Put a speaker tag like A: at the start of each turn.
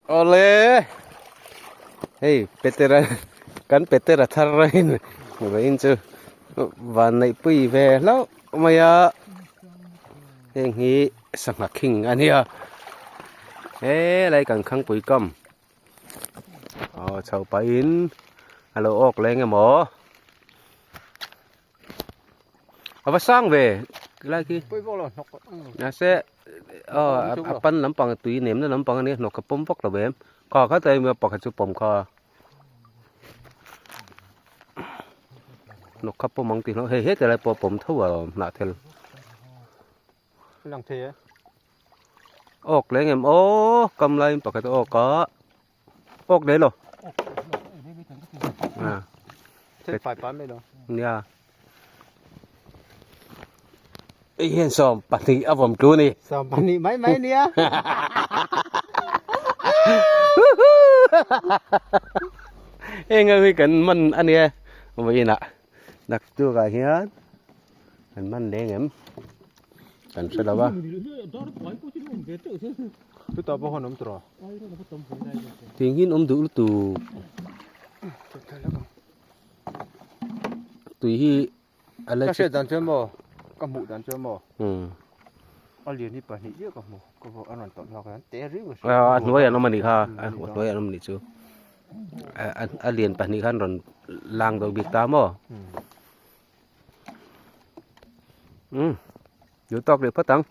A: Awle hei Petera kan Petera thar rain vawiin chu van neih pui ve hlauh mai a heng hi sangha khing a nia helai kan khangpui kam aw chho pahin a lo awk leng emaw a va sang ve lai khi mahse aw a pan lampang tui nem na lampang ania hnawk ka pawm vak lo em kha kha tlai mai pakhat chu pawm kha hnawk kha pawm ang tih hlauh hei heti lai pawh a pawm tho a hnah thel
B: lang thei e
A: awk leng em aw kam laiin pakhat a awk a awk leh lo
B: a
A: nia hei hian 12 a vawm tlu a ni
B: 12 mai mai nia
A: heng ang hi kan man a nia vawiin ah naktuk ah hian kan man leng em kan hre lo a
B: chutah pawh hawn awm tawh a
A: Tiang hian awm duh lutuk tui hi a la
B: ka hriat dan chuan maw ka hmuh dan chuan maw a lian hi pahnih chiah ka hmu ka vawh a rawn tawlh hlak hian te riau
A: a hria a hnuai an awm a nih kha a hnuai an awm a nih chu a lian pahnih khan rawn lang deuh bik ta maw umm duh tawk leh phawt ang.